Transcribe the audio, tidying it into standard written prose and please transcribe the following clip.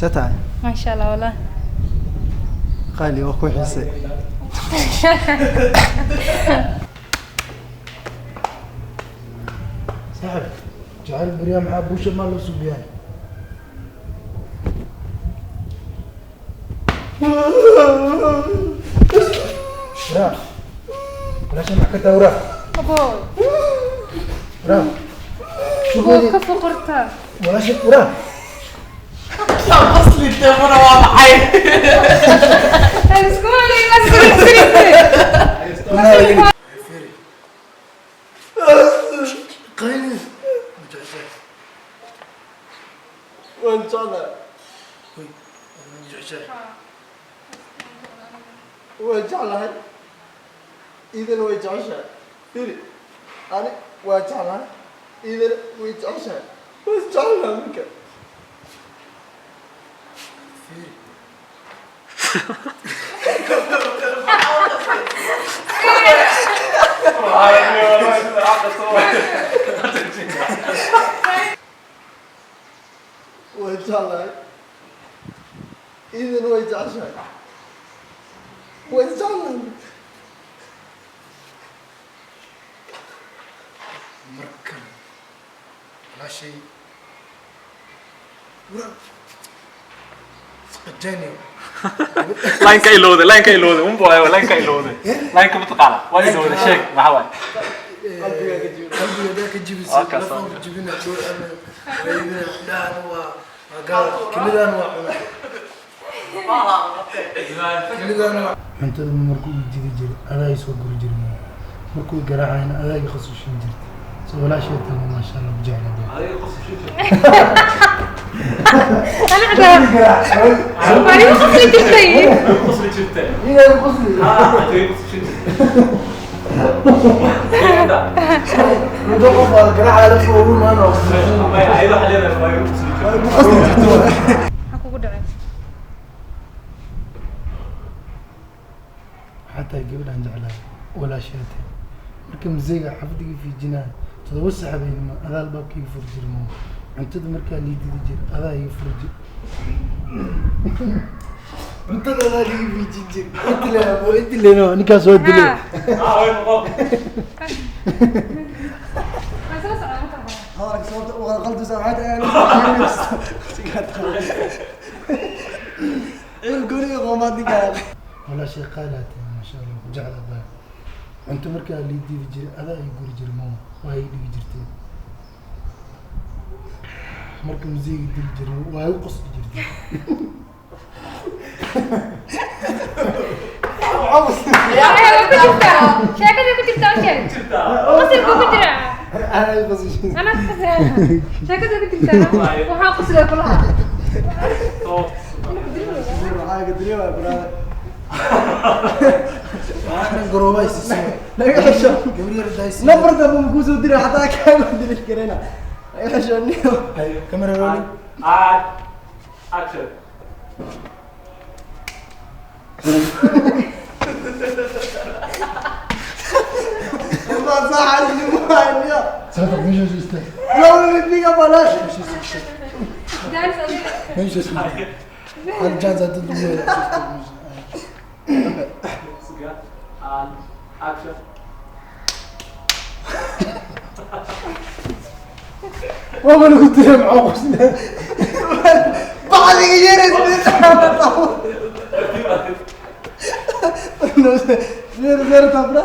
See tahay? Maasha Allah, wallah. Qaali, waa ku xiisay. Saaxib jacayl baryaa maxaa buusha maa loo suubiyaan? Waraa, walaasha maxaa ka taa? Waraa. Abo. Waraa. Abo, ka foqorta. Walaasha, waraa. Qosli teemana waa maxay? Isku Qaylis ma jeceshahay? Waan jeclahay. Hoy, ma jeceshahay? Waan jeclahay, iidana way jeceshahay. Firi, ani waa jeclahay, iidana way jeceshahay, waa isjeclahay marka. Fiiri. Waan jeclahay, iidana way jeceshahay, waa isjeclahay. Mar kale walaashay, waraa, isqajaaniyo. Line-ka ilowday, line-ka ilowday unba waayo, line-ka ilowday. Line-ka mataqaana waa ilowday, sheeg maxaa waaye? Qalbigaaga jiro. Qalbiga hadaa ka jibisay. Waa kaas. Lafanku jibina waybina dhahan waa gaal, kelidan waa cuna, kelidan waa cuntada. Markuu ii didi jiray adaa ii soo guri jiray, markuu i garaacayna adaa ii qasushin jirtay. So walaashay tama, maasha Allah, jecla. Ana xataa waa igu qosli jirtay. Qosli jirtay. Iyaa qosli. Adiga qosli jirtay. Muddo qof waa garaacaya lafta ugu imaan oo Ayada waxaa leedahay waa igu qosli jirtay. qosli jirtay. Maxaa kugu dhacay? Waxaa tahay gabadhaan jeclahay, walaashay tahay. Marka museyga xaafadiga fiijinaya 7 saxabeynimo adaa albaabka iga furi jira. Moo cuntada markaa lii didi jira adaa iga furi jira, cuntada adaa liiga fiijin jira. Intilen intilen ninkaas waa dilay. Ah, way noqon. Waa isla socdaa marka hore. Hadalka sababta u qalqaldaysa waxay tahay ciil guriga qoomaad ninkaa. Walaashay qaalaa tahay, maasha Allah, ku jecla baa. Cunto markaa lii didi jira adaa ii guri jira, moo waa ii dhigi jirtay. Marka museyga dili jira waa igu qosli jirtay. Waa ku jirtaa sheekada, ku jirtaa, u sheeg qosilku ku jiraa. Anaa ii qosli. Anaa qosla sheekada ku jirtaa, waxaa qoslay kulaha. Waxaa ka dareemaya brother. Garooba ay siisay. Naga xisho. Gabar yar daaysi. Number dambe ma kusoo diray, xataa kaaga dili karayna. Naga xisho niyo. Camera rolling. And action. Ma saxan ni ma niyo. Sababta meesha soo istaag. Lawla biga balash. Jaanis adiga. Meesha soo istaag. Hal jaanis hadda lagu yeelo. Suga. And action. Waa lagu dilay, maxaa qosle? Bacdiga yeerays. Zero zero tabra.